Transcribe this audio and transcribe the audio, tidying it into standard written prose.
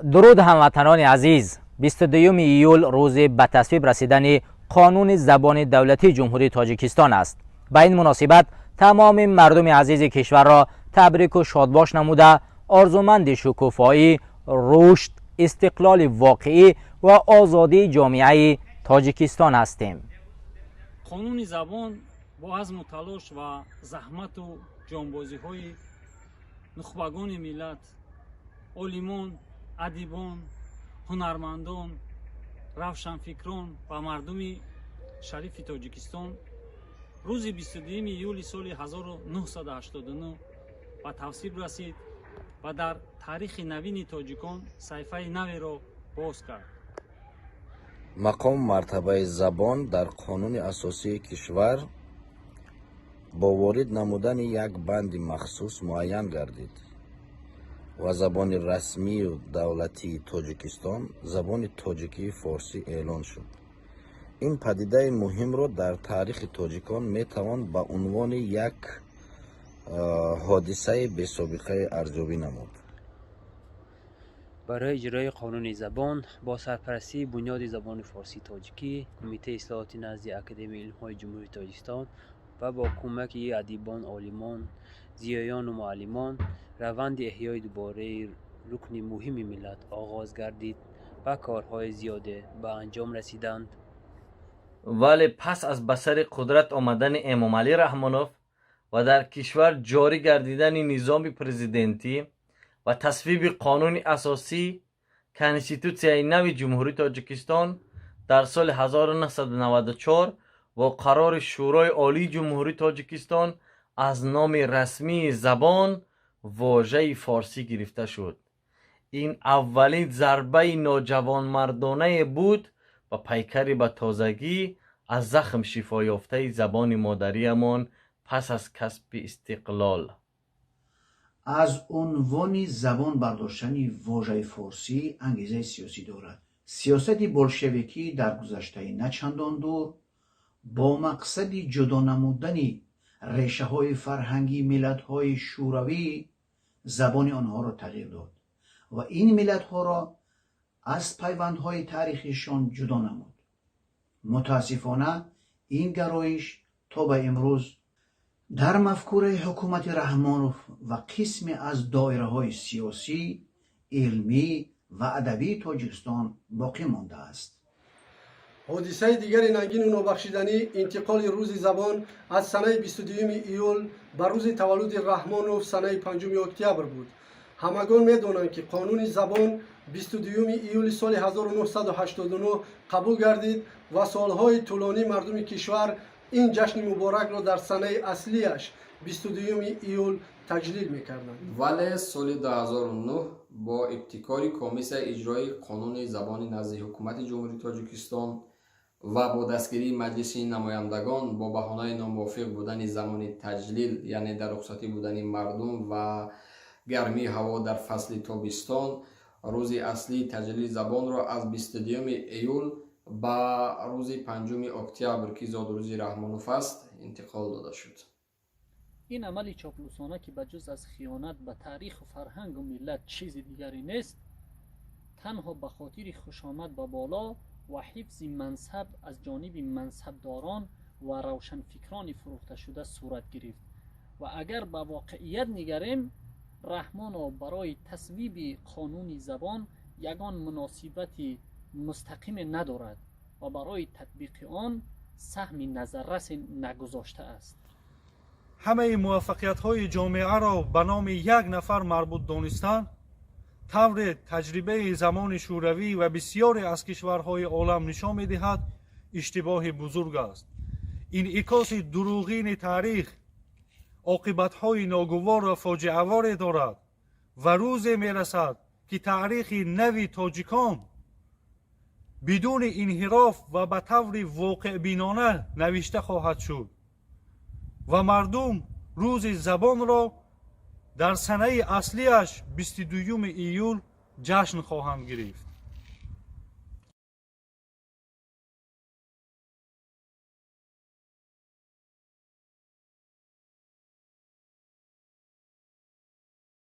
Дуруд, ҳамватанони азиз! 22 июл рӯзи ба тасвиб расидани Қонуни забони давлатии Ҷумҳурии Тоҷикистон аст. Ба ин муносибат тамоми мардуми азизи кишварро табрику шодбош намуда, орзуманди шукуфоӣ, рушд, истиқлоли воқеӣ ва озодии ҷомеаи Тоҷикистон ҳастем. Қонуни забон бо азму талош ва заҳмату ҷонбозиҳои нухбагони миллат, олимон, адибон, ҳунармандон, равшанфикрон ва мардуми шарифи Тоҷикистон рӯзи 22 июли соли 1989 ба тасвиб расид ва дар таърихи навини тоҷикон саҳифаи наверо боз кард. Мақому мартабаи забон дар Қонуни асосии кишвар бо ворид намудани як банди махсус муайян гардид ва забони расмию давлатии Тоҷикистон забони тоҷикии форсӣ эълон шуд. Ин падидаи муҳимро дар таърихи тоҷикон метавон ба унвони як ҳодисаи бесобиқае арзёбӣ намуд. Барои иҷрои Қонуни забон бо сарпарастии Бунёди забони форсии тоҷикӣ, Кумитаи ислоҳоти назди Академияи илмҳои Ҷумҳурии Тоҷикистон ва бо кӯмаки адибон, олимон, зиёёну муаллимон раванди эҳёи дубораи рукни муҳими миллат оғоз гардид ва корҳои зиёде ба анҷом расиданд. Вале пас аз ба сари қудрат омадани Эмомалӣ Раҳмонов ва дар кишвар ҷорӣ гардидани низоми президентӣ ва тасвиби Қонуни асосӣ, Конститутсияи нави Ҷумҳурии Тоҷикистон дар соли 1994 бо қарори Шӯрои Олии Ҷумҳурии Тоҷикистон аз номи расмии забон вожаи форсӣ гирифта шуд. Ин аввалин зарбаи ноҷавонмардонае буд ба пайкари ба тозагӣ аз захм шифоёфтаи забони модариямон пас аз касби истиқлол. Аз унвони забон бардоштани вожаи форсӣ ангезаи сиёсӣ дорад. Сиёсати болшевикӣ дар гузаштаи на чандон дур бо мақсади ҷудо намудани решаҳои фарҳангии миллатҳои шӯравӣ забони онҳоро тағйир дод ва ин миллатҳоро аз пайвандҳои таърихишон ҷудо намуд. Мутаассифона, ин гароиш то ба имрӯз дар мафкураи ҳукумати Раҳмонов ва қисме аз доираҳои сиёсӣ, илмӣ ва адабии Тоҷикистон боқӣ мондааст. Ҳодисаи дигари нангину нобахшиданӣ интиқоли Рӯзи забон аз санаи 22 июл ба рӯзи таваллуди Раҳмонов, санаи 5 октябр буд. Ҳамагон медонанд, ки Қонуни забон 22 июли соли 1989 қабул гардид ва солҳои тӯлонӣ мардуми кишвар ин ҷашни муборакро дар санаи аслиаш, 22 июл, таҷлил мекарданд. Вале соли 2009 бо ибтикори Комиссияи иҷрои Қонуни забони назди Ҳукумати Ҷумҳурии Тоҷикистон ва бо дастгирии Маҷлиси намояндагон, бо баҳонаи номувофиқ будани замони таҷлил, яъне дар рухсатӣ будани мардум ва гармии ҳаво дар фасли тобистон, рӯзи аслии таҷлили забонро аз 22 июл ба рӯзи 5 октябр, ки зодрӯзи Раҳмонов аст, интиқол дода шуд. Ин амали чоплусона, ки ба ҷуз аз хиёнат ба таъриху фарҳангу миллат чизи дигаре нест, танҳо ба хотири хушомад ба боло ва ҳифзи мансаб аз ҷониби мансабдорон ва равшанфикрони фурӯхташуда сурат гирифт. Ва агар ба воқеият нигарем, Раҳмонов барои тасвиби Қонуни забон ягон муносибати мустақиме надорад ва барои татбиқи он саҳми назаррасе нагузоштааст. Ҳамаи муваффақиятҳои ҷомеаро ба номи як нафар марбут донистан, тавре таҷрибаи замони Шӯравӣ ва бисёре аз кишварҳои олам нишон медиҳад, иштибоҳи бузург аст. Инъикоси дурӯғини таърих оқибатҳои ногувор ва фоҷиаворе дорад ва рӯзе мерасад, ки таърихи нави тоҷикон бидуни инҳироф ва ба таври воқеъбинона навишта хоҳад шуд ва мардум Рӯзи забонро дар санаи аслиаш, 22 июл, ҷашн хоҳанд гирифт.